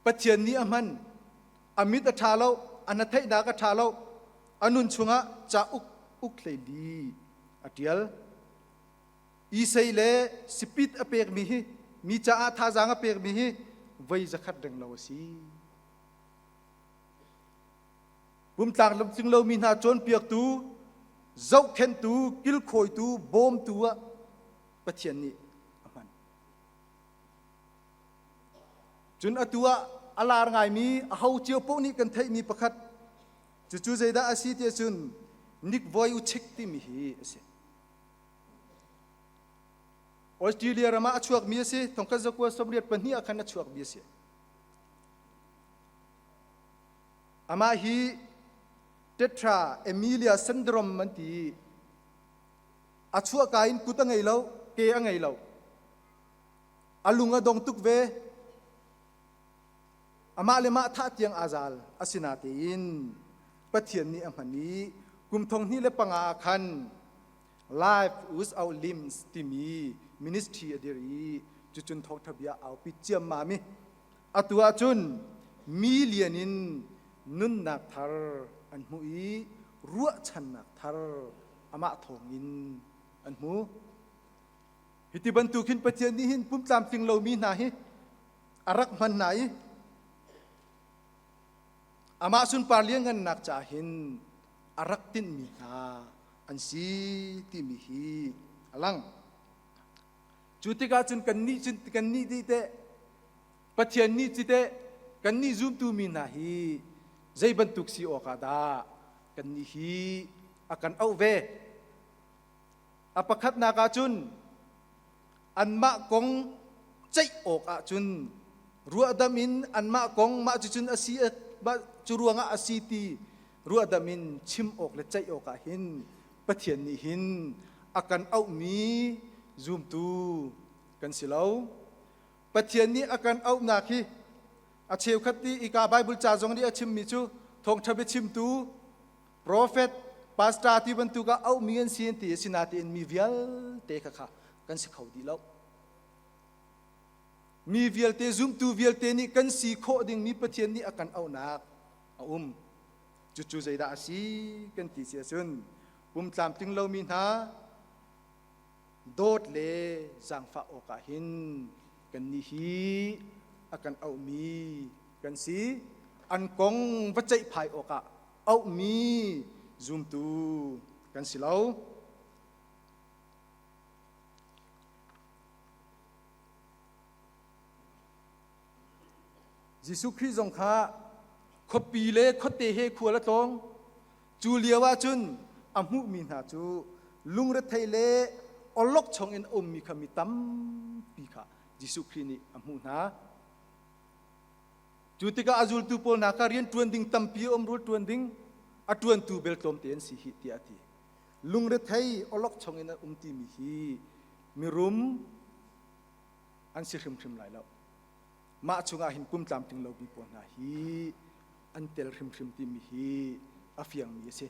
Pathian nih a hman. A mit a ṭha lo, a hnatheihnak a ṭha lo, a nun chungah cauk uk hleili a ṭial. Isai le sipit a pekmi hi mi caah thazaang a pekmi hi voi zakhat reng lo a si. Pumtlak lamtling lomi hna cawnpiaktu, zohkhenhtu, kilkhawitu, bawmtu ah Pathian nih a hman. Cun atu ah a lar ngaimi aho cio paoh nih kan theihmi pakhat cucu zeidah a si tiah cun Nick Vujicic timi hi a si. Australia ram ah a chuakmi a si. Thongkhat zakua 82 ah khan a chuakmi a si. Amah hi Tetra Emilia syndrome an ti i a chuahka in kut a ngei lo, ke a ngei lo. A lung a dong tuk ve. Amah le mah thah tiang aa zal. Asinatein Pathian nih a hman i kum 2005 ah khan Life Without Limbs timi ministry a dir i cucun thawngṭha bia aupi ciammam i Atu ahcun million in nunnak thar an hmu i ruahchannak thar amah thawngin an hmu. Hiti bantuk hin Pathian nih hin pum tlamtling lomi hna hi a rak hman hna i amah sunpar lianngannak caah hin a rak tinhmi hna an si timi hi a lang. Cu tikah cun kannih cun kannih dih teh Pathian nih ci teh kannih zumtu mi hna hi zei bantuk si awkah dah kannih hi a kan auh ve? A pakhatnak ah cun anmah kong ceih awk ah cun ruahdam in anmah kong mah cucun a si mah cu ruangah a si ti ruahdam in chim awk le ceih awk ah hin Pathian nih hin a kan auhmi zumtu kan si lo. Pathian nih a kan auhnak hi a cheukhat nih ika Bible ca zong nih a chimmi cu thawngṭha biachimtu, prophet, pastor ti bantuk ah auhmi an si an ti asinain mi vialte kha kha kan si kho dih lo. Mi vialte zumtu vialte nih kan si khawh dingmi Pathian nih a kan auhnak a um. Cucu zeidah a si kan ti si ahcun pum tlamtling lomi hna dawt le zaangfah awkah hin kannih hi a kan auhmi kan si. An kong va ceihphai awkah auhmi zumtu kan si lo. Jesuh Khrih zong kha khuapi le khuate he khual a tlawng. Cu lio ah cun a hmuhmi hna cu lungrethei le awlokchong in a ummi kha mi tampi kha Jesuh Khrih nih a hmuh hna. Cu tikah a zultu pawl hna kha rian ṭuan ding tampi a um rul ṭuan ding a ṭuantu bel tlawmte an si hih tiah a ti. Lungrethei awlokchong in a um timi hi mirum an si hrimhrim lai lo. Mah chungah hin pum tlamtling lomi pawl hna hi an tel hrimhrim timi hi a fiangmi a si.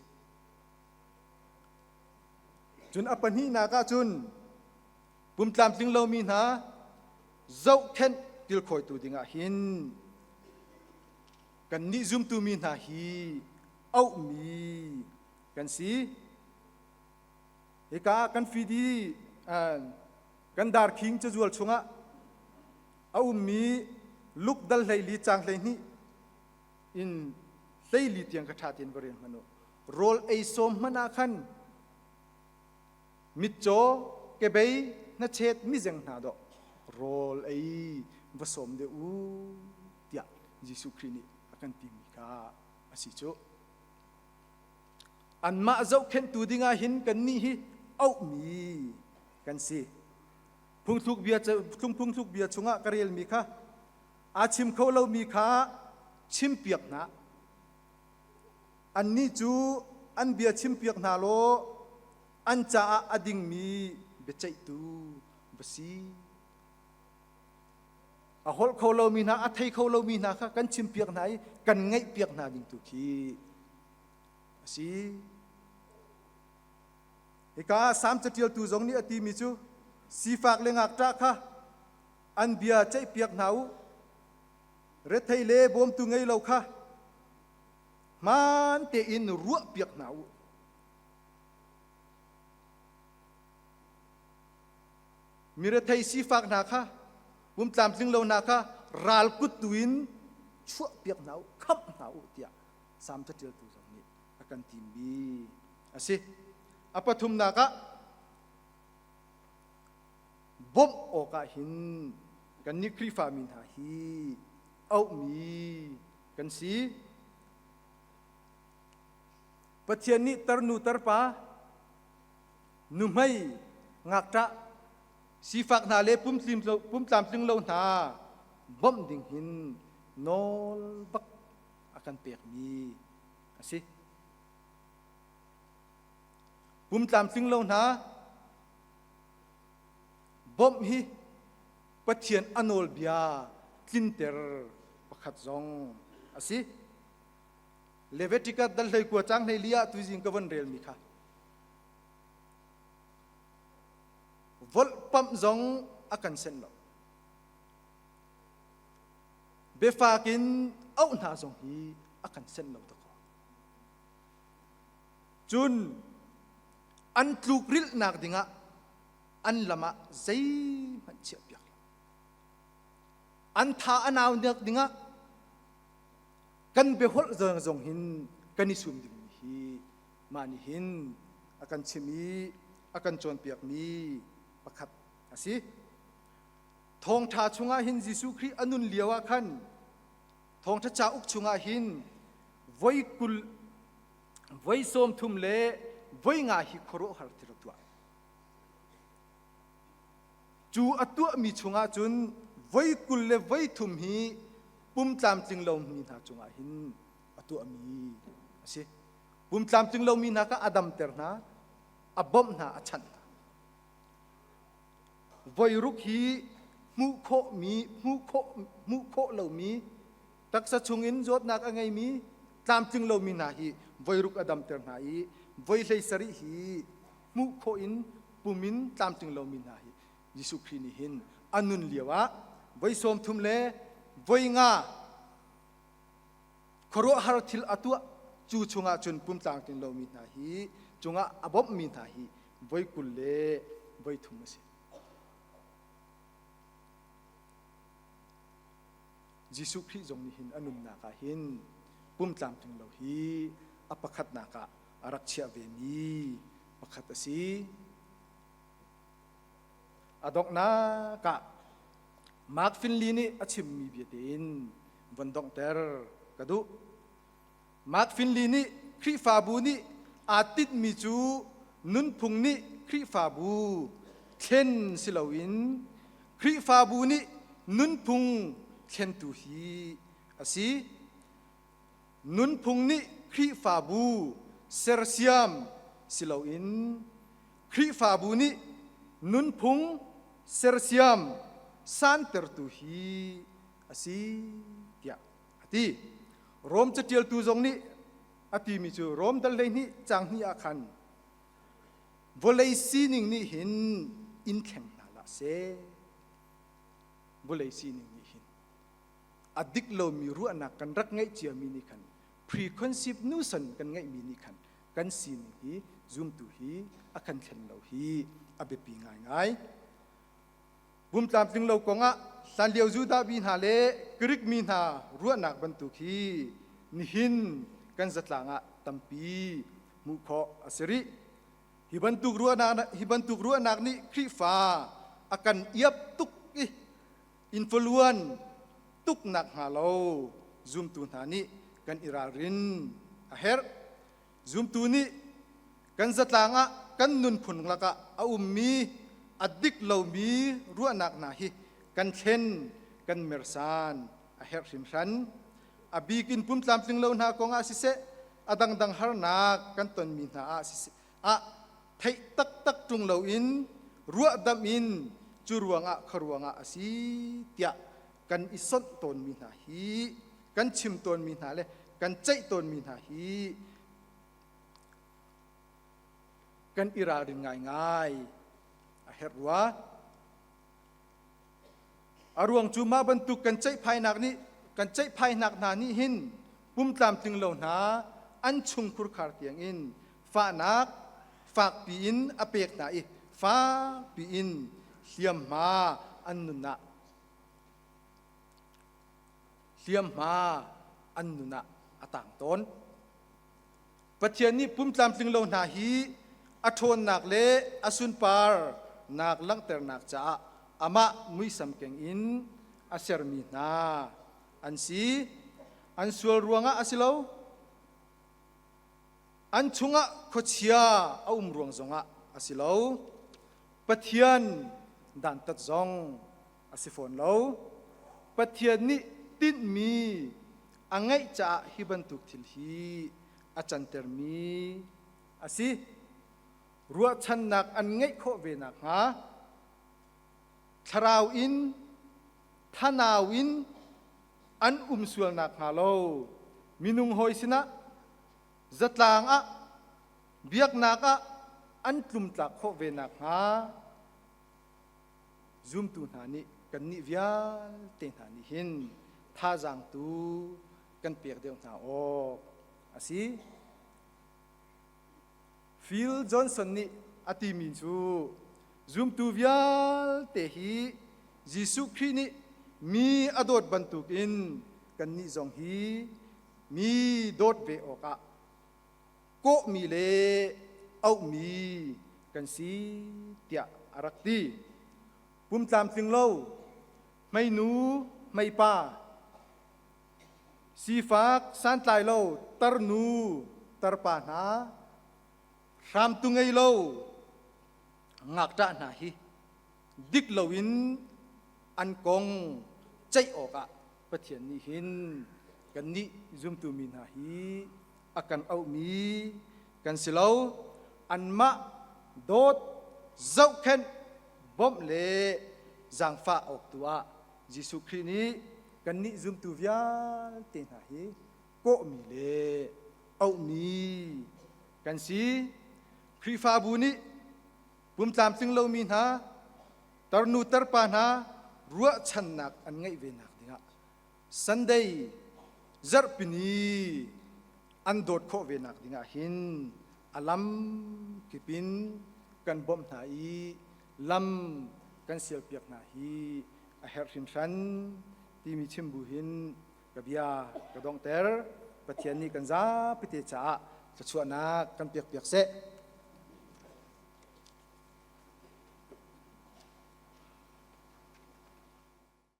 Cun a pahnihnak ah cun pum tlamtling lomi hna zohkhenh kilkhawitu dingah hin kannih zumtu mi hna hi auhmi kan si. Hika ah kan fidi kan darkhing cazual chungah a ummi luk dal 14 caang 12 in 14 tiang kha ṭha tein va rel hmanh u. Rawl ei sawm hmanh ah khan mitcaw, kebei, hnachet, mizeng hna dawh rawl ei va sawm deuh u tiah Jesuh Khrih nih a kan timi kha a si cu. Anmah zohkhenhtu dingah hin kannih hi auhmi kan si. Phungthluk bia phungthluk bia chungah ka relmi kha aa chim kho lomi kha chimpiak hna. Annih cu an bia chimpiak hna law an caah a dingmi biaceihtu va si. A holh kho lomi hna, a thei kho lomi hna kha kan chimpiak hna i kan ngaihpiak hna ding tu khi a si. Hika ah Salm caṭialtu zong nih a timi cu sifak le ngakṭah kha an bia ceihpiak hna u, rethei le bawmtu ngei lo kha hmaan tein ruahpiak hna u. Mirethei sifak hna kha pum tlamtling lo hna kha ral kut tu in chuahpiak hna u, khamh hna u tiah Salm caṭialtu zong nih a kan timmi a si. A pathumnak ah bawmh awkah hin kannih Khrihfami hna hi auhmi kan si. Pathian nih tarnu tarpa, nuhmei, ngakṭah, sifak hna le pumtlamtling lo hna bawmh ding hin nawl bak a kan pekmi a si. Pum tlamtling lo hna bawmh hi Pathian a nawlbia tlinter pakhat zong a si. Leviticus dal 19 caang 14 ah tuzing ka von relmi kha volhpamh zong a kan senh lo. Biafak in auh hna zong hi a kan senh lo dakaw. Cun an tlukrilhnak dingah an lam ah zeihmanh chiahpiak lo. An tha a naunak dingah kan biaholh zong hin kan i sum dingmi hi mah nih hin a kan chim i a kan cawnpiakmi pakhat a si. Thawngṭha chungah hin Jesuh Khrih a nun lio ah khan Thawngṭha cauk chungah hin voi 20 voi 30 le voi nga hi khuaruahhar thil a tuah. Cu a tuahmi chungah cun voi 20 le voi thum hi pum tlamtling lomi hna cungah hin a tuahmi a si. Pum tlamtling lomi hna kha a damter hna, a bawmh hna, a chanh hna. Voi ruk hi hmuh khawhmi, hmuh khawh, hmuh khawh lomi, taksa chungin zawtnak a ngeimi, tlamtling lomi hna hi voi ruk a damter hna i voi 17 hi hmuh khawh in pum in tlamtling lomi hna hi Jesuh Khrih nih hin a nun lio ah voi 30 le voi nga khuaruahhar thil a tuah. Cu chungah cun pumtlangtling lomi hna hi cungah a bawmhmi hna hi voi 20 le voi thum a si. Jesuh Khrih zong nih hin a nunnak ah hin pumtlamtling lo hi a pakhatnak ah a rak chiah vemi pakhat a si. A donghnak ah Mark Finley nih a chimmi bia tein von donghter ka duh. Mark Finley nih Khrihfabu nih aa tinhmi cu nunphung nih Khrihfabu thlen si loin Khrihfabu nih nunphung thlentu hi a si. Nunphung nih Khrihfabu sersiam si loin Khrihfabu nih nunphung sersiam santertu hi a si tiah a ti. Rom caṭialtu zong nih a timi cu Rom dal 12 caang hnih ah khan vawlei sining nih hin in thleng hna hlah seh. Vawlei sining nih hin a dik lomi ruahnak kan rak ngeih ciami nih khan preconceived notion kan ngeihmi nih khan kan sining hi zumtu hi a kan thlen lo hi a biapi ngaingai. Pumtlamtling lo kongah hlanlio Judah mi hna le Greek mi hna ruahnak bantuk hi nihin kan zatlang ah tampi hmuh khawh a si rih. Hi bantuk ruahnak, hi bantuk ruahnak nih Khrihfa a kan iap tuk i influan tuk nak hnga lo zumtu hna nih kan i ralrin a herh. Zumtu nih kan zatlang ah kan nunphun lakah a ummi a dik lomi ruahnak hna hi kan thlen kan mersan a herh hringhran. A bik in pumtlamtling lo hna kong ah siseh, a dangdang harnak kan tonmi hna ah siseh, ah theih taktak ṭung loin ruahdamh in cu ruangah kha ruangah a si tiah kan i sonh tawnmi hna hi kan chim tawnmi hna le kan ceih tawnmi hna hi kan i ralrin ngaingai a herh rua. A ruang cu mah bantuk kan ceihphainak nih kan ceihphainak hna nih hin pumtlamtling lo hna an chungkhur khar tiangin fahnak fakpi in a pek hna i fakpi in hliamhma an nun ah hliamhma an nun ah a tang tawn. Pathian nih pumtlamtling lo hna hi a ṭhawnnak le a sunparnak langhternak caah amah muisam keng in a sermi hna an si. An sual ruangah a si lo. An chungah khuachia a um ruang zongah a si lo. Pathian dantat zong a si fawn lo. Pathian nih tinhmi a ngeih caah hi bantuk thil hi a cantermi a si. Ruahchannak an ngeih khawh ve nakhnga thlarau in thanau in an um sual nakhnga lo minung hawi sinah zatlang ah biaknak ah an tlumtlak khawh ve nakhnga Zumtu hna nih kannih vialte hna nih hin thazaang tu kan pek deuh hna awk a si. Phil Johnson nih a timi cu zumtu vialte hi Jesuh Khrih nih mi a dawt bantukin kannih zong hi mi dawt ve awkah kawhmi le auhmi kan si tiah a rak ti. Pumtlamtling lo, hmeinu, hmeipa, sifak santlai lo, tarnu, tarpa hna, hramtu ngei lo, ngakṭah hna hi dik loin an kong ceih awkah Pathian nih hin kannih zumtu mi hna hi a kan auhmi kan si lo. Anmah dawt, zohkhenh, bawmh le zaangfah awk tu ah Jesuh Khrih nih kannih zumtu vialte hna hi kawhmi le auhmi kan si. Khrihfabu nih pumtlamtling lomi hna, tarnu tarpa hna ruahchannak an ngeih ve nak dingah Sunday zarhpini. an dawt khawh ve nak dingah hin a lam kipin kan bawmh hna i lam kan sialpiak hna hi a herh hringhran timi chim bu hin ka bia ka donghter. Pathian nih kan zapite caah thluachuahnak kan pekpiak seh.